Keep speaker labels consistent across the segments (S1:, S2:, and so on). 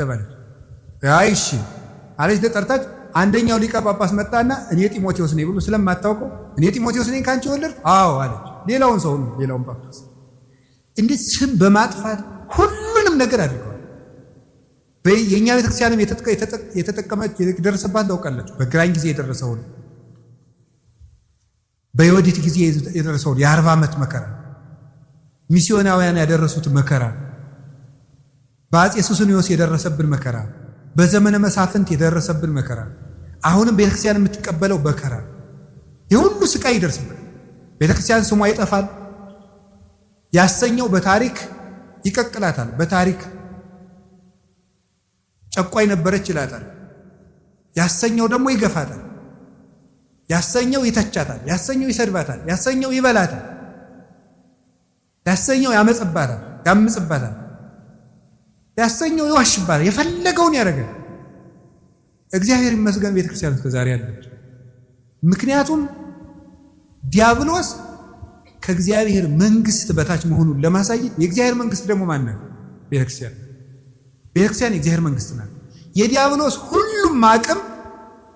S1: ተባለች። አይ እሺ አለች። ተጠርታች አንደኛው ሊቀ ጳጳስ መጣና እኔ ጢሞቴዎስ ነኝ ብሎ ስለማታውቀው እኔ ጢሞቴዎስ ነኝ ካንቺ ወለድኩ? አዎ አለች። ሌላውን ሰው ነው ሌላውን ጳጳስ እንዴት ስም በማጥፋት ሁሉንም ነገር አድርገዋል። የእኛ ቤተክርስቲያንም የተጠቀመች የደረሰባት ታውቃላችሁ። በግራኝ ጊዜ የደረሰውን፣ በዮዲት ጊዜ የደረሰውን የ40 ዓመት መከራ፣ ሚስዮናውያን ያደረሱት መከራ፣ በአፄ ሱስንዮስ የደረሰብን መከራ፣ በዘመነ መሳፍንት የደረሰብን መከራ፣ አሁንም ቤተክርስቲያን የምትቀበለው መከራ፣ የሁሉ ስቃይ ይደርስብን። ቤተክርስቲያን ስሟ ይጠፋል ያሰኘው በታሪክ ይቀቅላታል። በታሪክ ጨቋይ ነበረች ይላታል። ያሰኘው ደግሞ ይገፋታል። ያሰኘው ይተቻታል። ያሰኘው ይሰድባታል። ያሰኘው ይበላታል። ያሰኘው ያመጽባታል፣ ያምጽባታል። ያሰኘው ይዋሽባታል። የፈለገውን ያደርጋል። እግዚአብሔር ይመስገን ቤተክርስቲያን እስከ ዛሬ አለች። ምክንያቱም ዲያብሎስ ከእግዚአብሔር መንግስት በታች መሆኑን ለማሳየት፣ የእግዚአብሔር መንግስት ደግሞ ማን ነው? ቤተክርስቲያን። ቤተክርስቲያን የእግዚአብሔር መንግስት ናት። የዲያብሎስ ሁሉም አቅም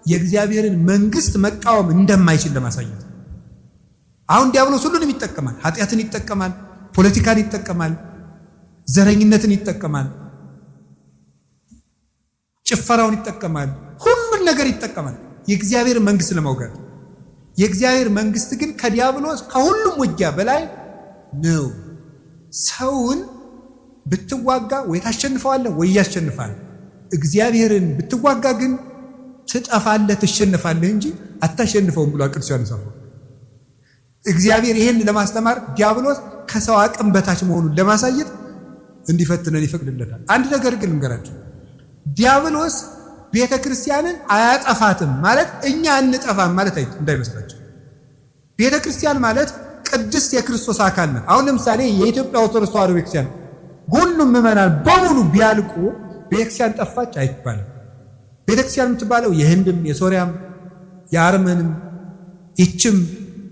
S1: የእግዚአብሔርን መንግስት መቃወም እንደማይችል ለማሳየት። አሁን ዲያብሎስ ሁሉንም ይጠቀማል። ኃጢአትን ይጠቀማል፣ ፖለቲካን ይጠቀማል፣ ዘረኝነትን ይጠቀማል፣ ጭፈራውን ይጠቀማል፣ ሁሉን ነገር ይጠቀማል የእግዚአብሔር መንግስት ለመውጋት። የእግዚአብሔር መንግስት ግን ከዲያብሎስ ከሁሉም ውጊያ በላይ ነው። ሰውን ብትዋጋ ወይ ታሸንፈዋለህ ወይ ያሸንፋል። እግዚአብሔርን ብትዋጋ ግን ትጠፋለህ፣ ትሸንፋለህ እንጂ አታሸንፈውም ብሏል ቅዱስ ዮሐንስ አፈወርቅ። እግዚአብሔር ይህን ለማስተማር ዲያብሎስ ከሰው አቅም በታች መሆኑን ለማሳየት እንዲፈትነን ይፈቅድለታል። አንድ ነገር ግን ልንገራችሁ፣ ዲያብሎስ ቤተ ክርስቲያንን አያጠፋትም ማለት እኛ አንጠፋም ማለት እንዳይመስላችሁ። ቤተ ክርስቲያን ማለት ቅድስት የክርስቶስ አካል ናት። አሁን ለምሳሌ የኢትዮጵያ ኦርቶዶክስ ተዋሕዶ ቤተክርስቲያን ሁሉም ምዕመናን በሙሉ ቢያልቁ ቤተክርስቲያን ጠፋች አይባልም። ቤተክርስቲያን የምትባለው የህንድም፣ የሶሪያም፣ የአርመንም፣ ይችም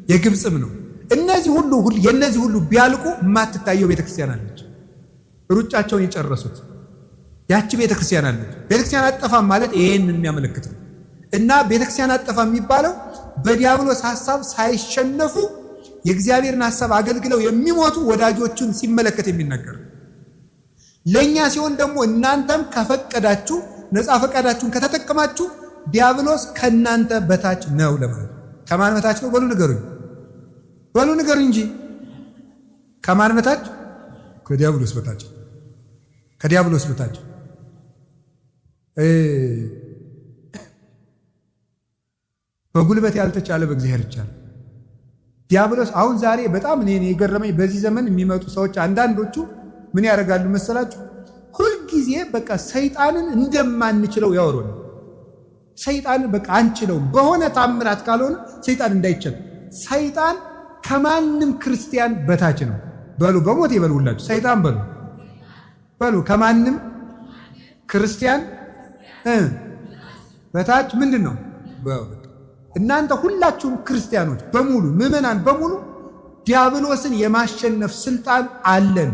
S1: የግብፅም ነው። እነዚህ ሁሉ የእነዚህ ሁሉ ቢያልቁ የማትታየው ቤተክርስቲያን አለች። ሩጫቸውን የጨረሱት ያቺ ቤተክርስቲያን አለች። ቤተክርስቲያን አጠፋም ማለት ይሄንን የሚያመለክት ነው። እና ቤተክርስቲያን አጠፋም የሚባለው በዲያብሎስ ሐሳብ ሳይሸነፉ የእግዚአብሔርን ሐሳብ አገልግለው የሚሞቱ ወዳጆቹን ሲመለከት የሚነገር። ለእኛ ሲሆን ደግሞ እናንተም ከፈቀዳችሁ፣ ነፃ ፈቃዳችሁን ከተጠቀማችሁ ዲያብሎስ ከእናንተ በታች ነው ለማለት ነው። ከማን በታች ነው? በሉ ንገሩኝ፣ በሉ ንገሩኝ እንጂ ከማን በታች? ከዲያብሎስ በታች፣ ከዲያብሎስ በታች። በጉልበት ያልተቻለ በእግዚአብሔር ይቻላል። ዲያብሎስ አሁን ዛሬ በጣም እኔ የገረመኝ በዚህ ዘመን የሚመጡ ሰዎች አንዳንዶቹ ምን ያደርጋሉ መሰላችሁ? ሁልጊዜ በቃ ሰይጣንን እንደማንችለው ያወሩን። ሰይጣንን በቃ አንችለውም፣ በሆነ ታምራት ካልሆነ ሰይጣን እንዳይችል። ሰይጣን ከማንም ክርስቲያን በታች ነው። በሉ በሞት ይበሉላችሁ። ሰይጣን በሉ በሉ ከማንም ክርስቲያን በታች ምንድን ነው? እናንተ ሁላችሁም ክርስቲያኖች በሙሉ፣ ምዕመናን በሙሉ ዲያብሎስን የማሸነፍ ስልጣን አለን።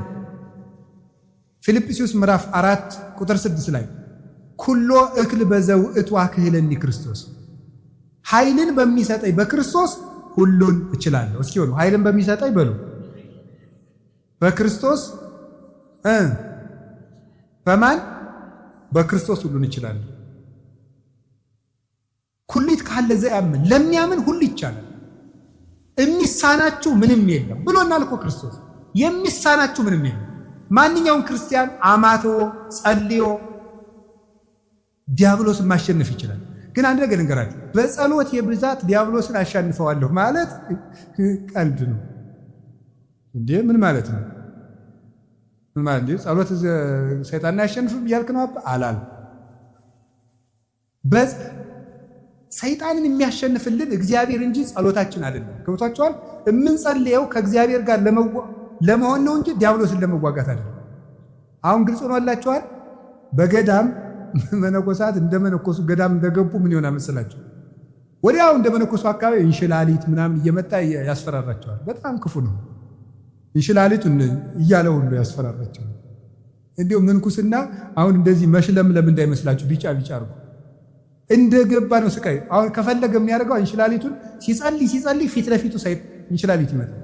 S1: ፊልጵስዩስ ምዕራፍ 4 ቁጥር 6 ላይ ኩሎ እክል በዘውእቱ አክህለኒ ክርስቶስ፣ ኃይልን በሚሰጠኝ በክርስቶስ ሁሉን እችላለሁ። እስኪ በሉ፣ ኃይልን በሚሰጠኝ በሉ፣ በክርስቶስ። በማን? በክርስቶስ ሁሉን እችላለሁ። ኩሊት ካለ ዘያምን፣ ለሚያምን ሁሉ ይቻላል። የሚሳናችሁ ምንም የለም ብሎናል እኮ ክርስቶስ። የሚሳናችሁ ምንም የለም። ማንኛውም ክርስቲያን አማትቦ ጸልዮ ዲያብሎስን ማሸነፍ ይችላል። ግን አንድ ነገር ልንገራችሁ፣ በጸሎት የብዛት ዲያብሎስን አሸንፈዋለሁ ማለት ቀልድ ነው። እንዴ ምን ማለት ነው? ምን ማለት እንዴ? ጸሎት ሰይጣንን አያሸንፍም እያልክ ነው አላል። ሰይጣንን የሚያሸንፍልን እግዚአብሔር እንጂ ጸሎታችን አይደለም። ገብቷችኋል? የምንጸልየው ከእግዚአብሔር ጋር ለመሆን ነው እንጂ ዲያብሎስን ለመዋጋት አይደለም። አሁን ግልጽ ሆኖላችኋል። በገዳም መነኮሳት እንደመነኮሱ ገዳም እንደገቡ ምን ይሆናል መሰላችሁ? ወዲያው እንደመነኮሱ አካባቢ እንሽላሊት ምናምን እየመጣ ያስፈራራቸዋል። በጣም ክፉ ነው። እንሽላሊቱ እያለ ሁሉ ያስፈራራቸዋል። እንዲሁ ምንኩስና አሁን እንደዚህ መሽለምለም እንዳይመስላችሁ፣ ቢጫ ቢጫ አድርጎ እንደገባ ነው ስቃይ። አሁን ከፈለገ የሚያደርገው እንሽላሊቱን ሲጸልይ ሲጸልይ ፊት ለፊቱ እንሽላሊት ይመጣል።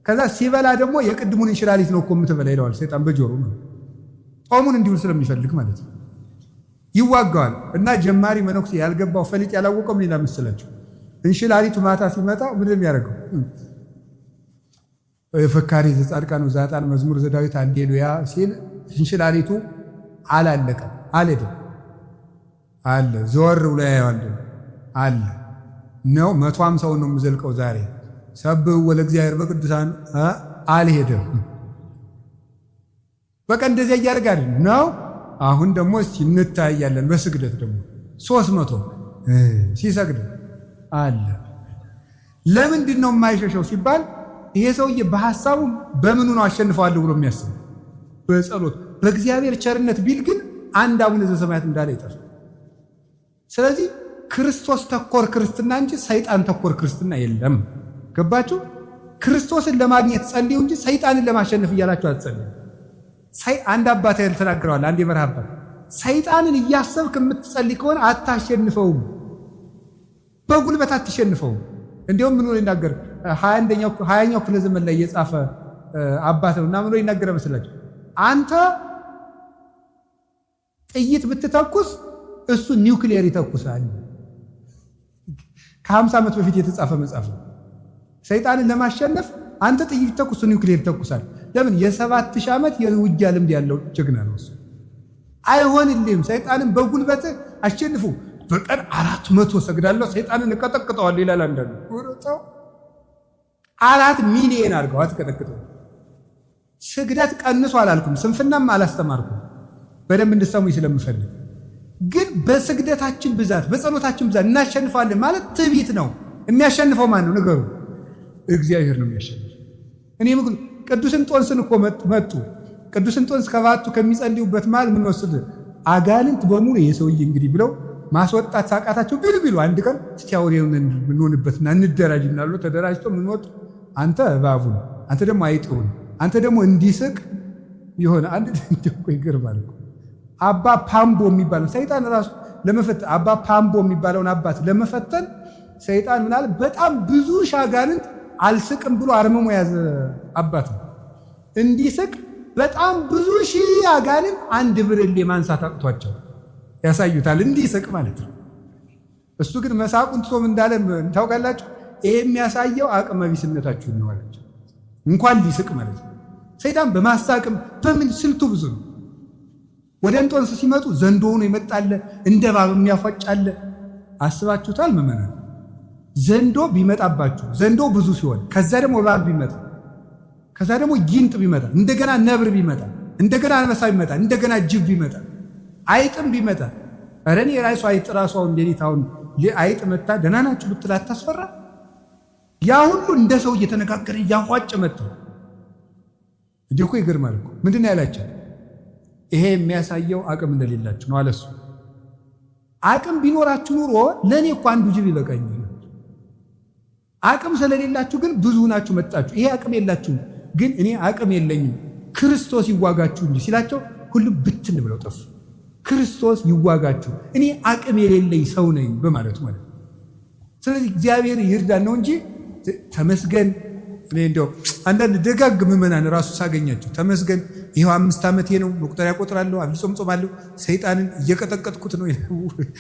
S1: ከዛ ሲበላ ደግሞ የቅድሙን እንሽላሊት ነው እኮ የምትበላ ይለዋል ሰይጣን በጆሮ ነው። ጦሙን እንዲውል ስለሚፈልግ ማለት ነው። ይዋጋዋል። እና ጀማሪ መነኩሴ ያልገባው ፈሊጥ ያላወቀው ምን ይላል መሰላችሁ? እንሽላሊቱ ማታ ሲመጣ ምንድን ነው የሚያደርገው? ፈካሬ ዘጻድቃን ወዘኃጥአን መዝሙር ዘዳዊት ሃሌሉያ ሲል እንሽላሊቱ አላለቀም፣ አልሄድም አለ። ዘወር ብሎ ያየዋል አለ ነው። 150ውን ነው የምዘልቀው ዛሬ ሰብህ ወለእግዚአብሔር በቅዱሳን አልሄደም። በቃ እንደዚያ እያደረጋል ነው። አሁን ደግሞ እስቲ እንታያለን። በስግደት ደግሞ 300 ሲሰግድ አለ። ለምንድን ነው የማይሸሸው ሲባል ይሄ ሰውዬ በሐሳቡ በምኑ ነው አሸንፈዋለሁ ብሎ የሚያስብ? በጸሎት በእግዚአብሔር ቸርነት ቢል ግን አንድ አቡነ ዘበሰማያት እንዳለ ይጠፋል። ስለዚህ ክርስቶስ ተኮር ክርስትና እንጂ ሰይጣን ተኮር ክርስትና የለም። ገባችሁ? ክርስቶስን ለማግኘት ጸልዩ እንጂ ሰይጣንን ለማሸነፍ እያላችሁ አትጸልዩ። አንድ አባት ተናግረዋል። አንድ የበረሃ አባት ሰይጣንን እያሰብክ የምትጸልይ ከሆነ አታሸንፈውም፣ በጉልበት አትሸንፈውም። እንዲሁም ምን ይናገር 20ኛው ክፍለ ዘመን ላይ የጻፈ አባት ነው እና ምን ይናገረ መስላችሁ? አንተ ጥይት ብትተኩስ እሱ ኒውክሊየር ይተኩሳል። ከ50 ዓመት በፊት የተጻፈ መጽሐፍ ነው። ሰይጣንን ለማሸነፍ አንተ ጥይት ተኩስ፣ እሱ ኒውክሊየር ይተኩሳል። ለምን? የ7000 ዓመት የውጊያ ልምድ ያለው ጀግና ነው እሱ። አይሆንልህም። ሰይጣንን በጉልበት አሸንፉ። በቀን 400 ሰግዳለሁ ሰይጣንን እቀጠቅጠዋለሁ ይላል አንዳንዱ። 4 ሚሊዮን አድርገው አትቀጠቅጠው። ስግደት ቀንሶ አላልኩም፣ ስንፍናም አላስተማርኩም። በደንብ እንድሰሙኝ ስለምፈልግ ግን በስግደታችን ብዛት በጸሎታችን ብዛት እናሸንፋለን ማለት ትዕቢት ነው። የሚያሸንፈው ማን ነው? ንገሩ። እግዚአብሔር ነው የሚያሸንፈው። እኔ ቅዱስ እንጦንስን እኮ መጡ። ቅዱስ እንጦንስ ከባቱ ከሚጸልዩበት መሃል ምን ወስድ አጋንንት በሙሉ የሰውዬ እንግዲህ ብለው ማስወጣት ሳቃታቸው ቢሉ ቢሉ አንድ ቀን እስቲ አውሬውን እንሆንበትና እንደራጅ እናሉ። ተደራጅቶ ምን ወጡ? አንተ እባቡን፣ አንተ ደግሞ አይጥውን፣ አንተ ደግሞ እንዲስቅ የሆነ አንድ ይገርማል እኮ አባ ፓምቦ የሚባለው ሰይጣን ራሱ ለመፈተን አባ ፓምቦ የሚባለውን አባት ለመፈተን ሰይጣን ምናለ በጣም ብዙ ሻጋንንት አልስቅም ብሎ አርምሞ የያዘ አባት ነው። እንዲስቅ በጣም ብዙ ሺህ አጋንንት አንድ ብርሌ ማንሳት አቅቷቸው ያሳዩታል፣ እንዲስቅ ማለት ነው። እሱ ግን መሳቁን ትቶም እንዳለ ታውቃላችሁ። ይሄ የሚያሳየው አቅመ ቢስነታችሁን ነው አላቸው። እንኳን ሊስቅ ማለት ነው። ሰይጣን በማሳቅም በምን ስልቱ ብዙ ነው። ወደ እንጦንስ ሲመጡ ዘንዶ ሆኖ ይመጣል፣ እንደ እባብ የሚያፏጫለ። አስባችሁታል ምዕመናን? ዘንዶ ቢመጣባችሁ ዘንዶ ብዙ ሲሆን ከዛ ደግሞ እባብ ቢመጣ ከዛ ደግሞ ጊንጥ ቢመጣ እንደገና ነብር ቢመጣ እንደገና አንበሳ ቢመጣ እንደገና ጅብ ቢመጣ አይጥም ቢመጣ ኧረ እኔ ራሱ አይጥ ራሱ አሁን ሌሊት አሁን አይጥ መታ ደህና ናችሁ ብትል አታስፈራ? ያ ሁሉ እንደ ሰው እየተነጋገረ እያፏጨ መጣ። እንዲህ እኮ ይገርማል እኮ። ምንድን ነው ያላቸው? ይሄ የሚያሳየው አቅም እንደሌላችሁ ነው አለሱ። አቅም ቢኖራችሁ ኑሮ ለእኔ እኮ አንዱ ጅብ ይበቃኛል። አቅም ስለሌላችሁ ግን ብዙ ናችሁ መጣችሁ። ይሄ አቅም የላችሁም፣ ግን እኔ አቅም የለኝም ክርስቶስ ይዋጋችሁ እንጂ ሲላቸው ሁሉም ብትን ብለው ጠፉ። ክርስቶስ ይዋጋችሁ፣ እኔ አቅም የሌለኝ ሰው ነኝ በማለቱ ማለት። ስለዚህ እግዚአብሔር ይርዳን ነው እንጂ ተመስገን። እኔ እንደው አንዳንድ ደጋግ ምዕመናን ራሱ ሳገኛቸው ተመስገን፣ ይኸው 5 ዓመቴ ነው፣ መቁጠሪያ ቆጥራለሁ፣ አብይ ጾም ጾማለሁ፣ ሰይጣንን እየቀጠቀጥኩት ነው።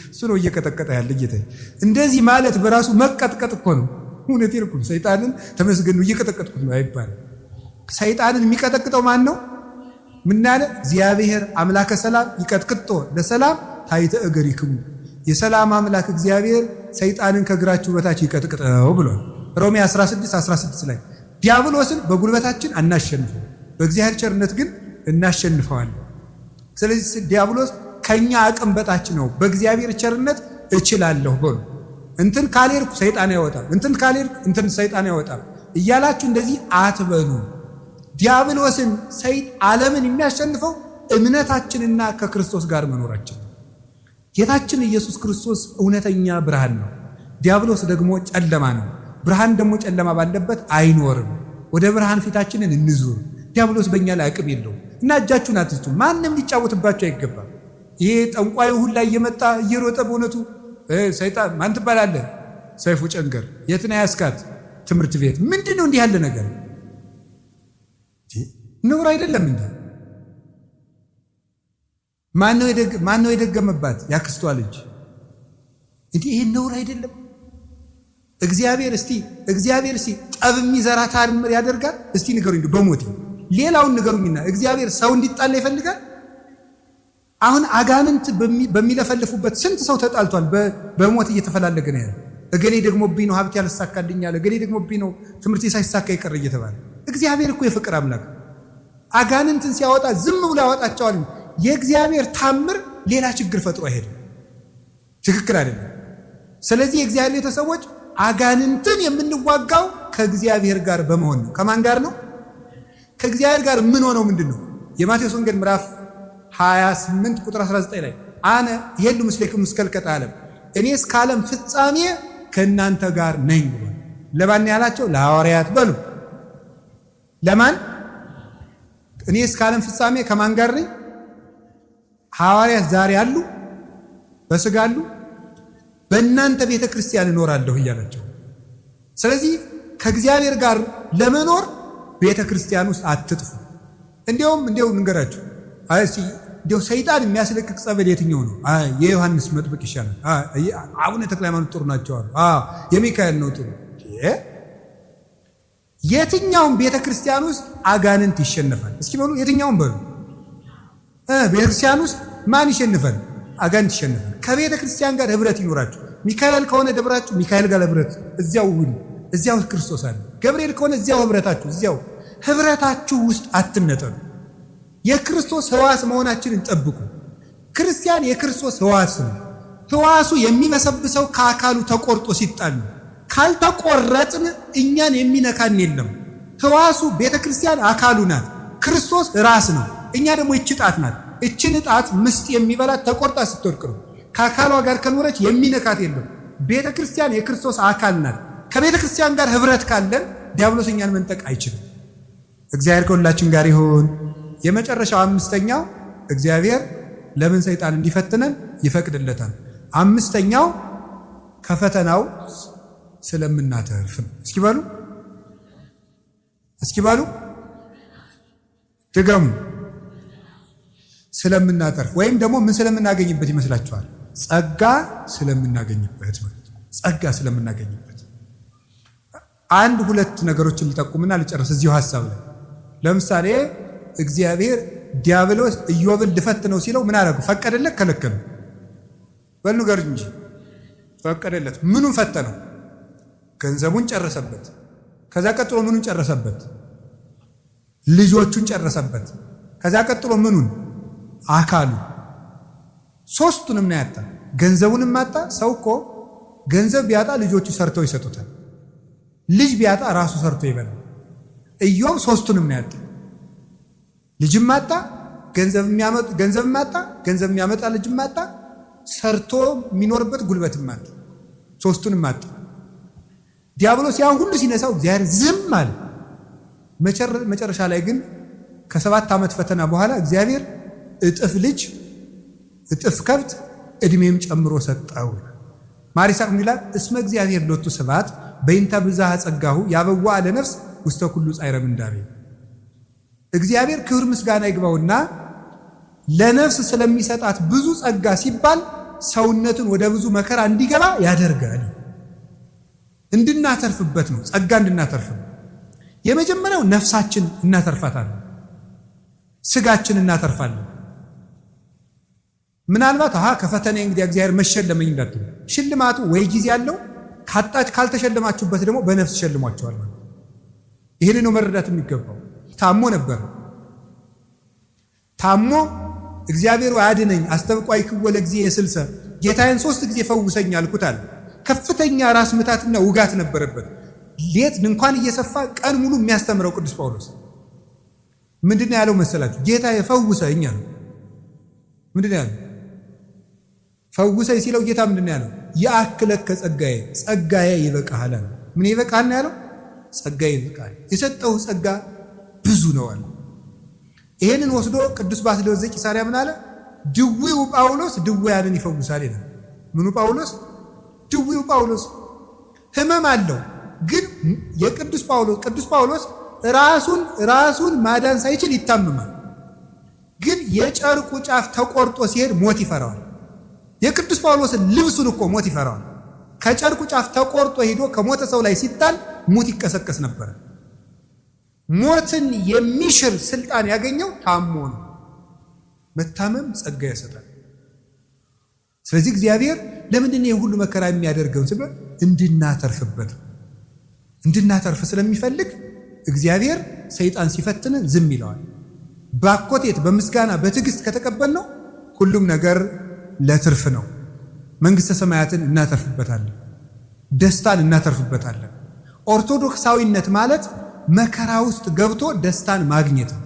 S1: እሱ ነው እየቀጠቀጠ ያለ ጌታ። እንደዚህ ማለት በራሱ መቀጥቀጥ እኮ ነው። እውነቴን እኮ ሰይጣንን ተመስገን ነው እየቀጠቀጥኩት ነው አይባልም። ሰይጣንን የሚቀጠቅጠው ማን ነው? ምን ያለ እግዚአብሔር አምላከ ሰላም ይቀጥቅጦ ለሰላም ታይተ እገሪክሙ፣ የሰላም አምላክ እግዚአብሔር ሰይጣንን ከእግራችሁ በታች ይቀጥቅጠው ብሏል። ሮሜ 16:16 ላይ ዲያብሎስን በጉልበታችን አናሸንፈው፣ በእግዚአብሔር ቸርነት ግን እናሸንፈዋለን። ስለዚህ ዲያብሎስ ከኛ አቅም በታች ነው። በእግዚአብሔር ቸርነት እችላለሁ በሉ። እንትን ካልሄድኩ ሰይጣን አይወጣም፣ እንትን ካልሄድኩ እንትን ሰይጣን አይወጣም እያላችሁ እንደዚህ አትበሉ። ዲያብሎስን ዓለምን የሚያሸንፈው እምነታችንና ከክርስቶስ ጋር መኖራችን። ጌታችን ኢየሱስ ክርስቶስ እውነተኛ ብርሃን ነው። ዲያብሎስ ደግሞ ጨለማ ነው። ብርሃን ደግሞ ጨለማ ባለበት አይኖርም። ወደ ብርሃን ፊታችንን እንዙር። ዲያብሎስ በእኛ ላይ አቅም የለውም። እና እጃችሁን አትስጡ። ማንም ሊጫወትባችሁ አይገባም። ይሄ ጠንቋዩ ሁላ እየመጣ እየሮጠ በእውነቱ ሰይጣን ማን ትባላለህ? ሰይፉ ጨንገር የት ነው ያስካት? ትምህርት ቤት ምንድን ነው እንዲህ ያለ ነገር? ነውር አይደለም እንዴ? ማነው የደገመባት? ያክስቷ ልጅ። እንዲህ ይሄን ነውር አይደለም? እግዚአብሔር እስቲ እግዚአብሔር እስቲ ጠብ የሚዘራ ታምር ያደርጋል? እስቲ ንገሩኝ፣ በሞቴ ሌላውን ንገሩኝና እግዚአብሔር ሰው እንዲጣላ ይፈልጋል? አሁን አጋንንት በሚለፈልፉበት ስንት ሰው ተጣልቷል። በሞት እየተፈላለገ ነው ያለው። እገሌ ደግሞብኝ ነው ሀብት ያልሳካልኝ አለ፣ እገሌ ደግሞብኝ ነው ትምህርቴ ሳይሳካ ይቀር እየተባለ። እግዚአብሔር እኮ የፍቅር አምላክ አጋንንትን ሲያወጣ ዝም ብሎ ያወጣቸዋል። የእግዚአብሔር ታምር ሌላ ችግር ፈጥሮ አይሄድም። ትክክል አይደለም። ስለዚህ የእግዚአብሔር ቤተሰቦች አጋንንትን የምንዋጋው ከእግዚአብሔር ጋር በመሆን ነው። ከማን ጋር ነው? ከእግዚአብሔር ጋር ምን ሆነው ምንድን ነው? የማቴዎስ ወንጌል ምዕራፍ 28 ቁጥር 19 ላይ አነ ይሄሉ ምስሌክሙ እስከ ኅልቀተ ዓለም፣ እኔ እስከ ዓለም ፍጻሜ ከእናንተ ጋር ነኝ ብሏል። ለማን ያላቸው? ለሐዋርያት በሉ። ለማን? እኔ እስከ ዓለም ፍጻሜ ከማን ጋር ነኝ? ሐዋርያት ዛሬ አሉ፣ በስጋ አሉ። በእናንተ ቤተ ክርስቲያን እኖራለሁ እያላቸው። ስለዚህ ከእግዚአብሔር ጋር ለመኖር ቤተ ክርስቲያን ውስጥ አትጥፉ። እንዲያውም እንዲያው ንገራችሁ፣ እንዲያው ሰይጣን የሚያስለቅቅ ጸበል የትኛው ነው? የዮሐንስ መጥምቅ ይሻላል። አቡነ ተክለ ሃይማኖት ጥሩ ናቸው አሉ። የሚካኤል ነው ጥሩ። የትኛውም ቤተ ክርስቲያን ውስጥ አጋንንት ይሸነፋል። እስኪ በሉ የትኛውም በሉ። ቤተ ክርስቲያን ውስጥ ማን ይሸንፋል? አጋንንት ይሸንፋል። ከቤተ ክርስቲያን ጋር ህብረት ይኖራችሁ። ሚካኤል ከሆነ ደብራችሁ ሚካኤል ጋር ህብረት፣ እዚያው ሁኑ፣ እዚያው ክርስቶስ አለ። ገብርኤል ከሆነ እዚያው ህብረታችሁ፣ እዚያው ህብረታችሁ ውስጥ አትነጠሉ። የክርስቶስ ህዋስ መሆናችንን ጠብቁ። ክርስቲያን የክርስቶስ ህዋስ ነው። ህዋሱ የሚበሰብሰው ከአካሉ ተቆርጦ ሲጣል ነው። ካልተቆረጥን እኛን የሚነካን የለም። ህዋሱ ቤተ ክርስቲያን አካሉ ናት። ክርስቶስ ራስ ነው። እኛ ደግሞ ይቺ ጣት ናት። እችን ጣት ምስጥ የሚበላት ተቆርጣ ስትወድቅ ነው። ከአካሏ ጋር ከኖረች የሚነካት የለም። ቤተ ክርስቲያን የክርስቶስ አካል ናት። ከቤተ ክርስቲያን ጋር ህብረት ካለን ዲያብሎስ እኛን መንጠቅ አይችልም። እግዚአብሔር ከሁላችን ጋር ይሁን። የመጨረሻው አምስተኛው እግዚአብሔር ለምን ሰይጣን እንዲፈትነን ይፈቅድለታል? አምስተኛው ከፈተናው ስለምናተርፍ ነው። እስኪ በሉ እስኪ በሉ ድገሙ። ስለምናተርፍ ወይም ደግሞ ምን ስለምናገኝበት ይመስላችኋል? ጸጋ ስለምናገኝበት ማለት ነው። ጸጋ ስለምናገኝበት አንድ ሁለት ነገሮችን ልጠቁምና ልጨርስ እዚሁ ሐሳብ ላይ። ለምሳሌ እግዚአብሔር ዲያብሎስ ኢዮብን ልፈትነው ሲለው ምን አደረገው? ፈቀደለት? ከለከለው? በሉ ንገሩኝ እንጂ። ፈቀደለት። ምኑን ፈተነው? ገንዘቡን ጨረሰበት። ከዛ ቀጥሎ ምኑን ጨረሰበት? ልጆቹን ጨረሰበት። ከዛ ቀጥሎ ምኑን? አካሉ። ሶስቱንም ነው ያጣ። ገንዘቡንም አጣ። ሰው እኮ ገንዘብ ቢያጣ ልጆቹ ሰርተው ይሰጡታል። ልጅ ቢያጣ ራሱ ሰርቶ ይበላል። ኢዮብ ሶስቱንም ነው ያጣ። ልጅም አጣ፣ ገንዘብም አጣ፣ ገንዘብ የሚያመጣ ልጅም አጣ፣ ሰርቶ የሚኖርበት ጉልበትም አጣ። ሶስቱንም አጣ። ዲያብሎስ ያን ሁሉ ሲነሳው እግዚአብሔር ዝም አለ። መጨረሻ ላይ ግን ከ7 ዓመት ፈተና በኋላ እግዚአብሔር እጥፍ ልጅ እጥፍ ከብት እድሜም ጨምሮ ሰጠው። ማር ይስሐቅ ምን ይላል? እስመ እግዚአብሔር ሎቱ ስብሐት በይንተ ብዝሃ ጸጋሁ ያበዋ ለነፍስ ውስተ ኩሉ ጻዕረ ምንዳቤ። እግዚአብሔር ክብር ምስጋና ይግባውና ለነፍስ ስለሚሰጣት ብዙ ጸጋ ሲባል ሰውነትን ወደ ብዙ መከራ እንዲገባ ያደርጋል። እንድናተርፍበት ነው፣ ጸጋ እንድናተርፍ ነው። የመጀመሪያው ነፍሳችን እናተርፋታለን፣ ስጋችን እናተርፋለን። ምናልባት አሃ ከፈተና እንግዲህ እግዚአብሔር መሸለመኝ እንዳትሉ፣ ሽልማቱ ወይ ጊዜ አለው፣ ካጣች ካልተሸለማችሁበት ደግሞ በነፍስ ሸልሟቸዋል ማለት። ይህን ነው መረዳት የሚገባው። ታሞ ነበር። ታሞ እግዚአብሔር አድነኝ አስተብቋይ ክወለ ጊዜ የስልሰ ጌታዬን 3 ጊዜ ፈውሰኝ አልኩት አለ። ከፍተኛ ራስ ምታትና ውጋት ነበረበት። ሌት እንኳን እየሰፋ ቀን ሙሉ የሚያስተምረው ቅዱስ ጳውሎስ ምንድነው ያለው መሰላችሁ? ጌታዬ ፈውሰኝ አለው። ምንድነው ያለው? ፈውሰኝ ሲለው ጌታ ምንድነው ያለው? ያአክለከ ጸጋዬ፣ ጸጋዬ ይበቃሃል አለ። ምን ይበቃሃል ነው ያለው? ጸጋዬ ይበቃሃል። የሰጠው ጸጋ ብዙ ነው አለ። ይሄንን ወስዶ ቅዱስ ባስልዮስ ዘቂሳርያ ምን አለ? ድዊው ጳውሎስ ድውያንን ይፈውሳል ይላል። ምኑ ጳውሎስ? ድዊው ጳውሎስ ህመም አለው፣ ግን የቅዱስ ጳውሎስ ቅዱስ ጳውሎስ ራሱን ራሱን ማዳን ሳይችል ይታመማል። ግን የጨርቁ ጫፍ ተቆርጦ ሲሄድ ሞት ይፈራዋል። የቅዱስ ጳውሎስን ልብሱን እኮ ሞት ይፈራዋል። ከጨርቁ ጫፍ ተቆርጦ ሄዶ ከሞተ ሰው ላይ ሲጣል ሙት ይቀሰቀስ ነበረ። ሞትን የሚሽር ስልጣን ያገኘው ታሞ ነው። መታመም ጸጋ ይሰጣል። ስለዚህ እግዚአብሔር ለምንድን ነው የሁሉ መከራ የሚያደርገው? ሲባል እንድናተርፍበት እንድናተርፍ ስለሚፈልግ እግዚአብሔር ሰይጣን ሲፈትንን ዝም ይለዋል። ባኮቴት በምስጋና በትዕግስት ከተቀበልነው ሁሉም ነገር ለትርፍ ነው። መንግሥተ ሰማያትን እናተርፍበታለን፣ ደስታን እናተርፍበታለን። ኦርቶዶክሳዊነት ማለት መከራ ውስጥ ገብቶ ደስታን ማግኘት ነው።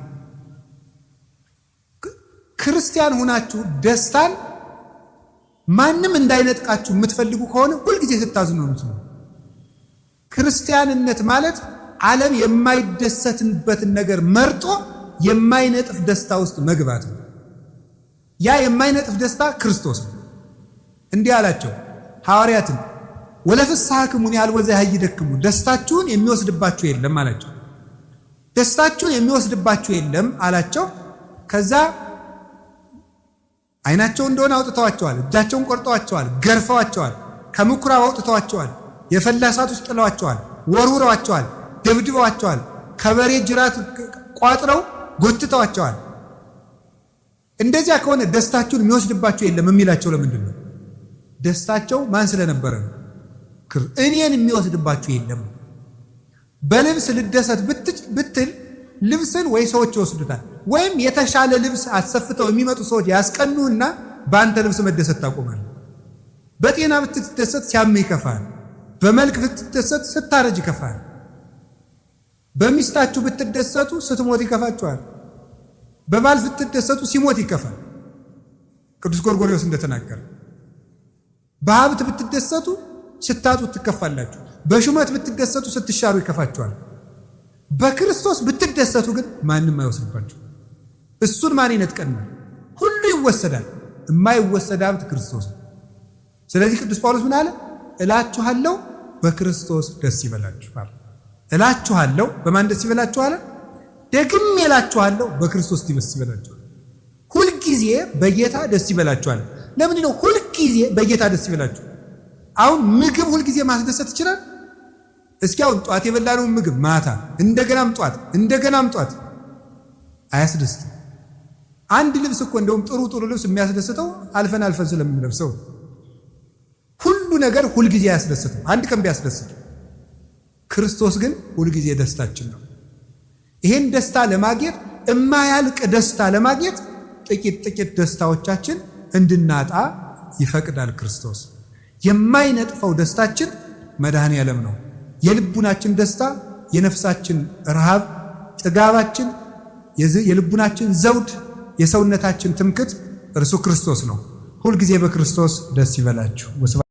S1: ክርስቲያን ሆናችሁ ደስታን ማንም እንዳይነጥቃችሁ የምትፈልጉ ከሆነ ሁልጊዜ ስታዝኑ ነው። ክርስቲያንነት ማለት ዓለም የማይደሰትበትን ነገር መርጦ የማይነጥፍ ደስታ ውስጥ መግባት ነው። ያ የማይነጥፍ ደስታ ክርስቶስ ነው። እንዲህ አላቸው ሐዋርያትን፣ ወለፍስሐክሙን ያህል ወዘ ያህይደክሙ፣ ደስታችሁን የሚወስድባችሁ የለም አላቸው። ደስታችሁን የሚወስድባችሁ የለም አላቸው። ከዛ ዓይናቸው እንደሆነ አውጥተዋቸዋል፣ እጃቸውን ቆርጠዋቸዋል፣ ገርፈዋቸዋል፣ ከምኩራብ አውጥተዋቸዋል፣ የፈላ እሳት ውስጥ ጥለዋቸዋል፣ ወርውረዋቸዋል፣ ደብድበዋቸዋል፣ ከበሬ ጅራት ቋጥረው ጎትተዋቸዋል። እንደዚያ ከሆነ ደስታችሁን የሚወስድባችሁ የለም የሚላቸው ለምንድን ነው? ደስታቸው ማን ስለነበረ ነው? እኔን የሚወስድባችሁ የለም። በልብስ ልደሰት ብትል ልብስን ወይ ሰዎች ይወስዱታል፣ ወይም የተሻለ ልብስ አሰፍተው የሚመጡ ሰዎች ያስቀኑና በአንተ ልብስ መደሰት ታቆማለህ። በጤና ብትደሰት ሲያምህ ይከፋል። በመልክ ብትደሰት ስታረጅ ይከፋል። በሚስታችሁ ብትደሰቱ ስትሞት ይከፋችኋል። በባል ብትደሰቱ ሲሞት ይከፋል። ቅዱስ ጎርጎርዮስ እንደተናገረ በሀብት ብትደሰቱ ስታጡ ትከፋላችሁ። በሹመት ብትደሰቱ ስትሻሩ ይከፋችኋል። በክርስቶስ ብትደሰቱ ግን ማንም አይወስድባችሁ። እሱን ማን ይነጥቀናል? ሁሉ ይወሰዳል። የማይወሰድ ሀብት ክርስቶስ ነው። ስለዚህ ቅዱስ ጳውሎስ ምን አለ? እላችኋለሁ በክርስቶስ ደስ ይበላችኋል። እላችኋለሁ በማን ደስ ይበላችኋል? ደግሜ እላችኋለሁ በክርስቶስ ደስ ይበላችኋል። ሁልጊዜ በጌታ ደስ ይበላችኋል። ለምንድን ነው ሁልጊዜ በጌታ ደስ ይበላችሁ? አሁን ምግብ ሁልጊዜ ማስደሰት ይችላል? እስኪ አሁን ጧት የበላነውን ምግብ ማታ እንደገናም ጧት እንደገናም ጧት አያስደስትም። አንድ ልብስ እኮ እንደውም ጥሩ ጥሩ ልብስ የሚያስደስተው አልፈን አልፈን ስለምንለብሰው ሁሉ ነገር ሁልጊዜ አያስደስትም። አንድ ቀን ቢያስደስት፣ ክርስቶስ ግን ሁልጊዜ ደስታችን ነው። ይሄን ደስታ ለማግኘት እማያልቅ ደስታ ለማግኘት ጥቂት ጥቂት ደስታዎቻችን እንድናጣ ይፈቅዳል ክርስቶስ። የማይነጥፈው ደስታችን መድኃኔ ዓለም ነው። የልቡናችን ደስታ፣ የነፍሳችን ረሃብ፣ ጥጋባችን፣ የልቡናችን ዘውድ፣ የሰውነታችን ትምክት እርሱ ክርስቶስ ነው። ሁልጊዜ በክርስቶስ ደስ ይበላችሁ።